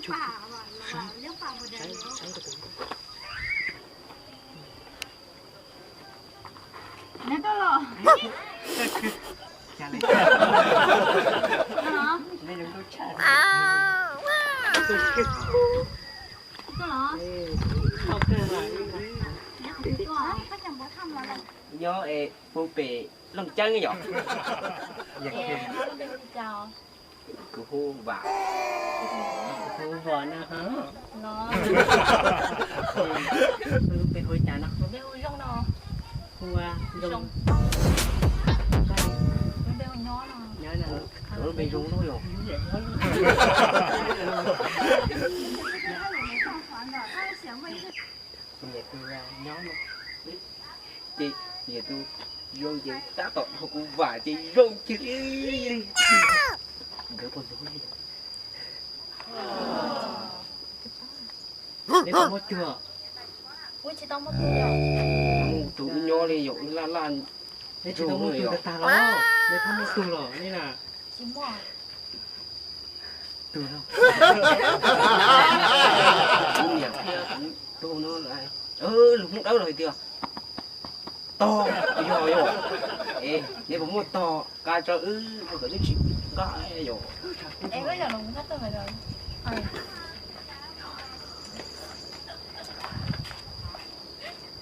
Nyob tuaj los. Tuaj los. Nyob es puag pem Looj Ceeb yom. Kuv hu Vam. Hu Vam na. Lub npe hu cas no? Hu Vam. Nyob na. Lub npe zoo loj yom. Nyiam tus nyob no. Ces nyiam tus zoo ces tab tom dhau kuv Vam ces zoo kiag li. Nkawd puas ntug li? Neb puas muaj cuag? Mus tus ub nyob li yom, laj laj. Neb tsis tau muaj tus tag tag los? Neb puas muaj tus los nej na? Tus no. Kuv niam thiab kuv tug no, lus Hmoob Dawb los hais tias tog, yog yog. Es neb puas muaj tog? Qa tso wb, koj twb tsis nqa yom.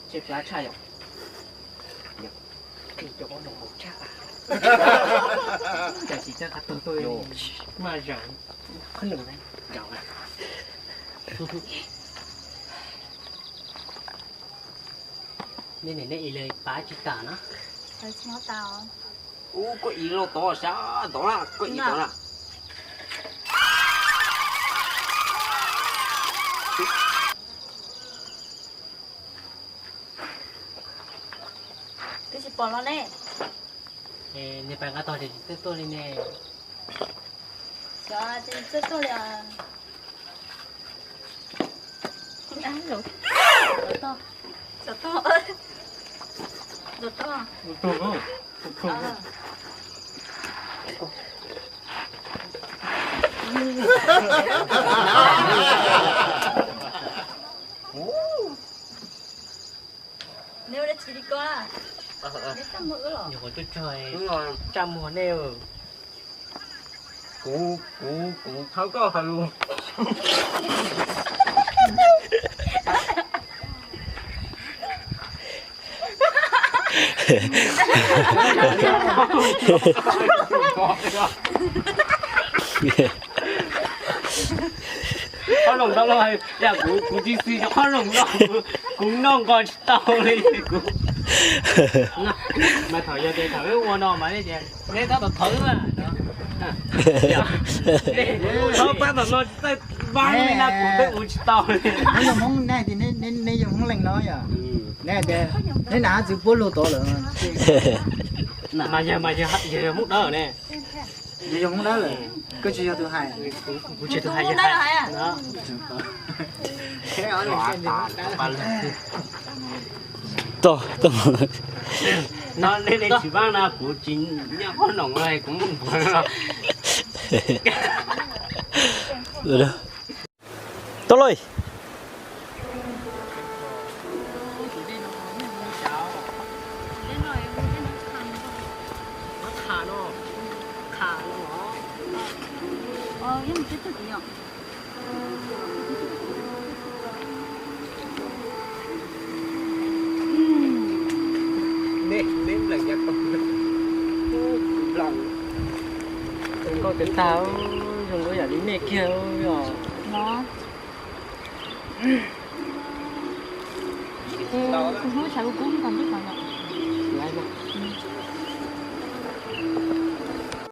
Tshaib plab tshaj yom. Cov qhob noom haus tshaj. Cas tsis txawj qab tug tuaj maj zeem. Qhob noom zaum. Nej niam nej i li pav tsis tas na. Ub, koj i loj tod sab tod na, koj i tod na. Twb tsis pom los ne. Niag pais nqa tog ces tsis txawj tuaj li ne. Xyov tsis txawj tuaj li os. Txawj tuaj. Txawj tuaj. Neb ua dab tsi li ko? Neb txaj muag wb los? Nyuam qhuav tuaj txog txaj muag nej. Kuv, kuv, kuv thov koj hais lus. Qhob noom tau los, yog kuv, kuv tsis xis rau qhob noom no, kuv noj nqos tsis tau li kuv. Mas thaum yog tias thaum wb ua no mas nej tias neb tab tom thawv na. Thaum pab tom no tsis txawj vab li na kuv twb ua tsis tau li. Neb yog Hmoob, neb hais tias neb yog Hmoob Lees no yom? Neb hais tias neb nam txwv puab lug tod lawm. Mas yog, mas yog, yog Hmoob Dawb ne. Yog, yog Hmoob Dawb lawm, koj tsis yog tus hais. Kuv tsis tus hais, yog hais. Tog, tog. No nej tsis vab na kuv tsis nyob qhob noom no kuv muaj npuav no. Tau lawm. Zoo nkauj tiag tag, zoo nkauj yam li nej kiag os. Tus hnub tshav kub kub kom ntej kom yom.